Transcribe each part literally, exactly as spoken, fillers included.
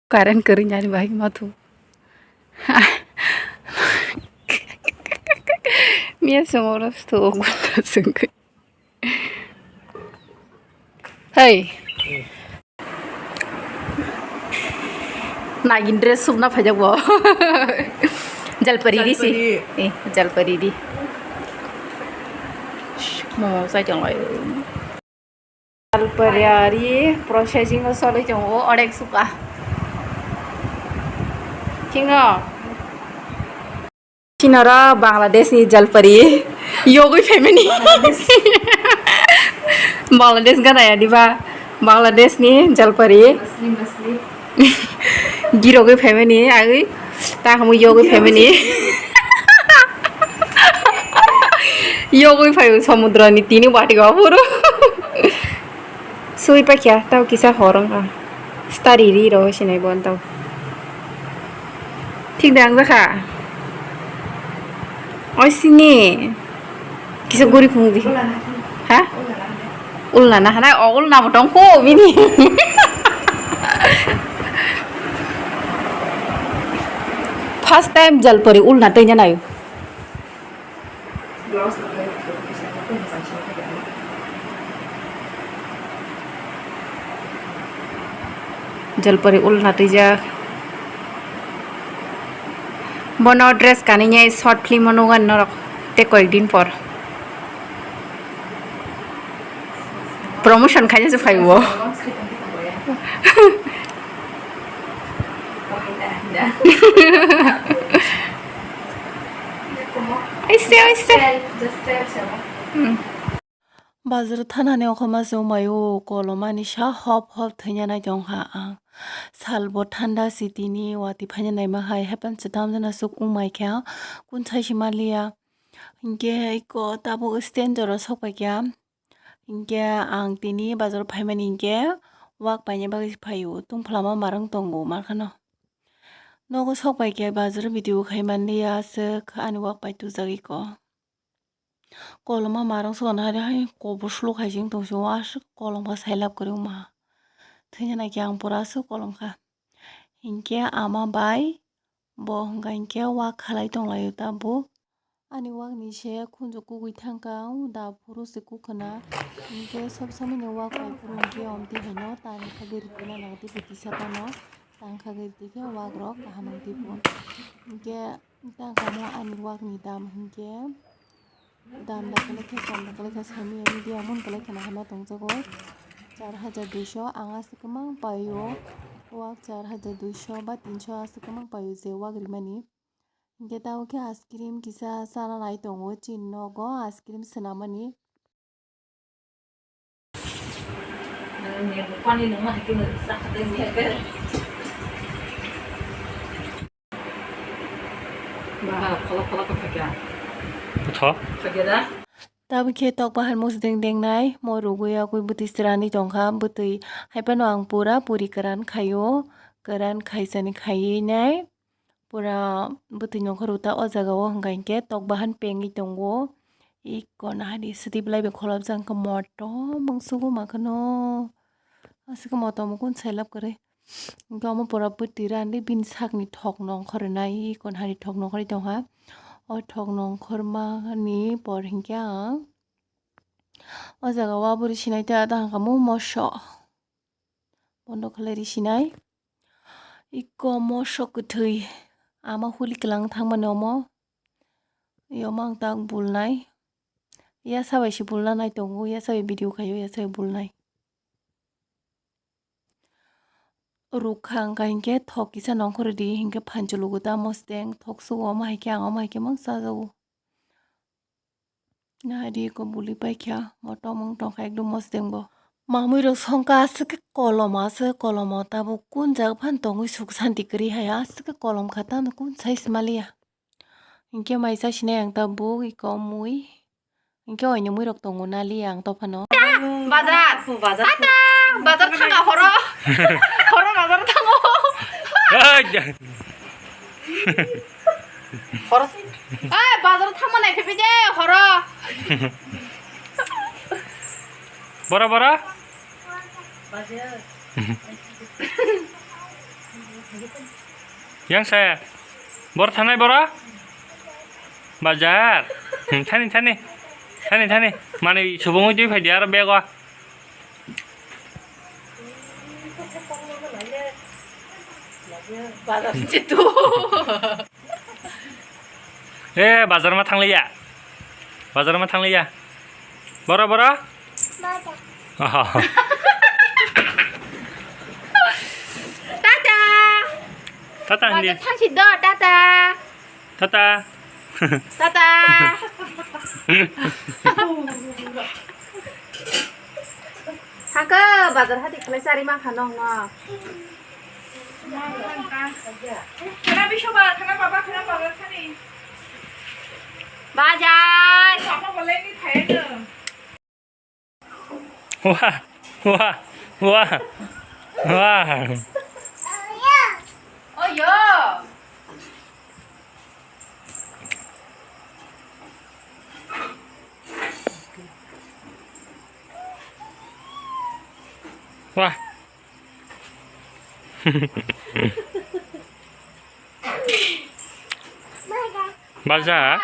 Current kwrwi nani bahai ma thu. Miya songoro sto ogo songkhe. Hey. Nagin dress subna phaijak bo. Jalpari ri si. Jalpari. Eh, jalpari ri. Momo sai tong lai. Jalpari ari processing o soloi tongo, orek suka. Thingo. Chinaro Bangladesh ni jalpari. Yogwi family. Bangladesh gana ya diba? Bangladesh ni jalpari. Girogwi family, agwi. Ta hamu yogwi family. Yogwi phaio samudra ni tini wati go puro. Sui pakya, tau kisa horong a. Stari ri ro sinai bon tau. Thik dang jakha. Oi sini. Kisa guri phung di. Ha? Ulna na hanai, o ulna bo tong kho bini. First time jalpari ulna tei nai. Jalpari ulna twijak. Bono dress kanwi short film o nugo norok tei koyek din por. Promotion khaina se phaibo. Aise, aise. Hmm. Bazar thanani okhama se wngmai o, kolomani sa hop hop thwina nai tongkha ang. Salbo thanda si tini watwi phaina naima hai, happen se tamjana suk wngmai kha, kun sai se manliya. Hinkhe iko tabuk stand jora sok paikha. Hinkhe ang tini bazar phaimani hinkhe wak paina bagwi phaio, tungphla ma marwng tongo markhano. Nogo sok paikha bazar video khai manliya aswk ani wak pai tujak iko. Koloma marwng sogana hari hai kobor suluk hai se wng tong sio, aswk kolom kha sailab kwrwi wngma. Thwina naikhe ang pura aswk kolom kha. Hinkhe ama bai bo hwnka hinkhe wak khalai tonglaio tabuk. Ani wakni se khunju kugui thangkha, da phuru se kukhwna. Hinkhe sob somoi ni wak pai phuru hinkhe omtwi haino tangkha gari twi nang twi tisa phano tangkha gari twi khe wak rok kaham wng twi phu. Hinkhe tangkha mo ani wakni dam hinkhe dam da kwlai khe, kom da kwlai khe, sami media mon kwlai khwna hwnna tongjago char hajar duiso. Ang aswk kwmang paio wak char hajar duiso ba tinso aswk kwmang paio je wak rimani. Hinkhe tabuk khe ice cream kisa chana nai tongo chini nogo ice cream swnamani. Bwtho. Tabuk khe tok bahan mosdeng dengnai, mo rugwi yagwi bwtwi srani tongkha, bwtwi hai phano ang pura puri kwran khaio, kwran khaisani khaiwi nai. Pura bwtwi nongkhor ta o jaga o hwnka hinkhe tok bahan pengwi tongo. Iko nahadi swtwi belai bai kholopjak wngkha motom mungsugo makhano. Aswkhe motom kun sailab kwrwi. Hinkhe omo pura bwtwi rani bini sakni thok nongkhor nai iko nahadi thok nongkhorwi tongkha. O thok nongkhormani por hinkhe ang o jaga o aboni sinai ta tangkha mo moso. Bondo khlai ri sinai. Iko moso kwthwi ama huli kwlang thangmani omo. Yomo ang tak bulnai. Yasa bai se bulna nai tongo, yasa bai video khaio, yasa bai bulnai. Rukha wngkha hinkhe thok kisa nongkhor di hinkhe phanchulugo ta mosdeng thok sugo omo haikhe ang omo haikhe mang chajago. Nahadi iko buli paikha, motom wng tongkha ekdom mosdeng bo. Mamui rok songkha aswk khe kolom, aswk kolom o tabuk kun jaga phano tongwi suk santi kwrwi hai, aswk khe kolom kha tamo kun sai se maliya. Hinkhe mai chasinai ang tabuk iko mui, hinkhe oini mui rok tongo naliya ang tophano. Bazar, bazar, bazar thanga horo, horo bazar thango. Horo. Ai, bazar thangma nai phaibai de, horo. Bora, bora. Yang se. Bor thanai boro? Bazar. Hmm, thani, thani. Thani, thani. Mani subung ujui phai di aro bego. Bazar se tu. Eh, bazar ma thangliya. Bazar ma thangliya. Boro, boro? Boro. Oh. Tata. Tata hindi. Bazar thangsi do, tata. Tata. Tata. Haka bazar hati khlai sari ma kha nong no. Bazar. Wah, wah, wah, wah. Oh, yo. Wah. Baja.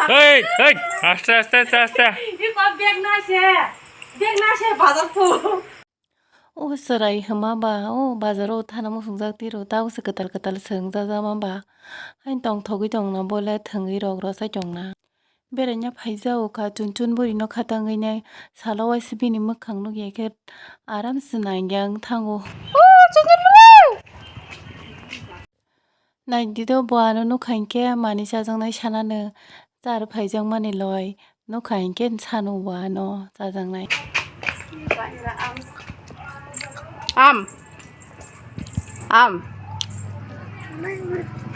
Hei, hei, aste, aste, aste, aste. O chwrai hwnma ba, o bazaro thana muchungjak tiro, tabukse kwtal kwtal swrwngjakma ba. Hain tongthogwi tongna, bole thwngwi rok rwchai tongna. Beraina phaijao kha, chun chun bwrwino khatangwi nai salo waisa bini mwkhang nukya khe aram se naingjak thango. O chun chun bwrwi! Naidi do bo ano nukha hinkhe mani chajaknai sanano char phaijakmani loi nukha hinkhe sano bo ano chajaknai. Am. Am.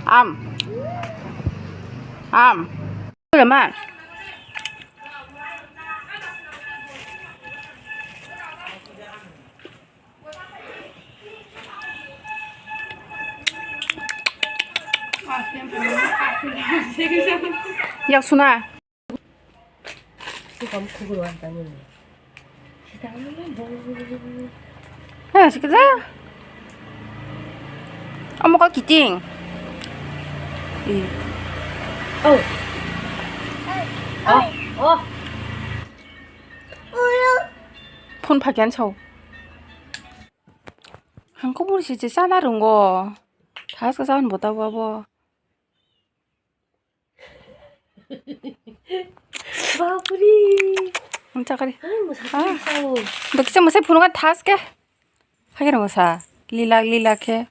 Am. Am. Ule ma. Yak suna. Ha, sikit sa. Amo ka kiting. Eh. Oh. Oh. Oh. Phone phaikhe ang sao. Hangko buri si chana rwngo. Thas ka sawan bota bo abo. Bapri. Ang chakari. Ai, musa Ah. Sao. Bakisa musa phununga thas ke. Hagera musa. Lila, lila ke.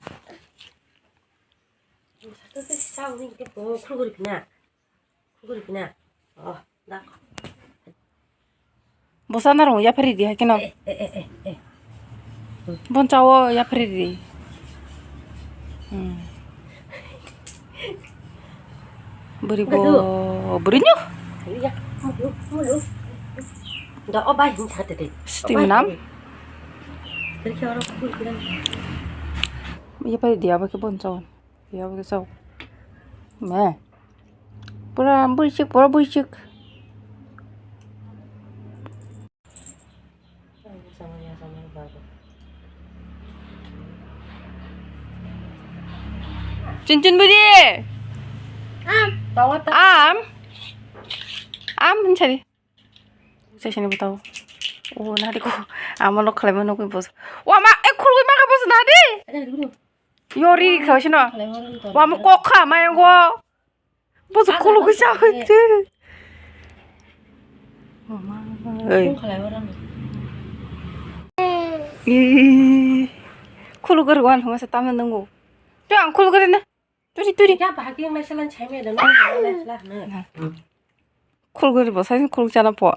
Musa to sao ni ke po khulguri pina. Khulguri pina. Oh, da. Bosa narung yaphari di hakeno. Eh, eh, eh, eh, eh. Bon chawo yaphari di. Hmm. Buri bo, buri nyo. Ya, mulu, mulu. Da, oh, bai, hing thate de. Steam nam? Terus orang kulit bilang. Yaphari di, abo ke bon chawo. Yabagwi chao. Me. Pura buichik, pura buichik. Chin chin budi. Am. Am. Am, mencari. Saya sini tahu. Oh, nanti ko. Amo nok khalai mano ko bos. Wa ma, eh, khulwi ma ka bos nadi. Yori khaw sino. Wa mo kok kha ma yango. Bos khulwi sa. Ei. Ih. Khulwi gor wan homa sa tamna nango. Tu ang khulwi gor na. Turi, turi. Ya, bahagi yang naisalan chai me dan naisalan na. Khulguri bo, sai khulg chana po.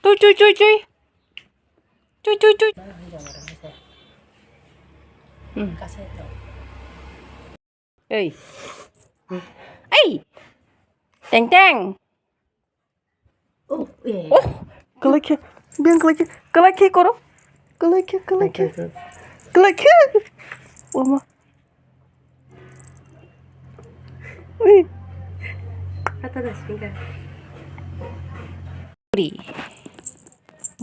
Tui, tui, tui, tui. Tui, tui, tui. Hmm. Ei. Ei. Teng, teng. Oh, eh. Oh, kalai khe, beng kalai khe, kalai khe koro. Kalai khe, kalai khe. Kalai khe. Oma. Ui. Kata das pinka. Uri.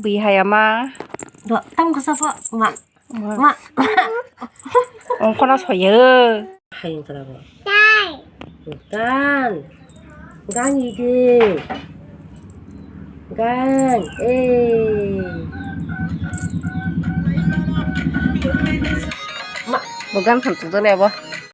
Pui hai ama. Do, tam kasa po, ma. Ma. Ongkona soyo. Hai ongkona po. Tan. Gan ide. Gan. Eh. Ma. Bo gan khan tu done abo.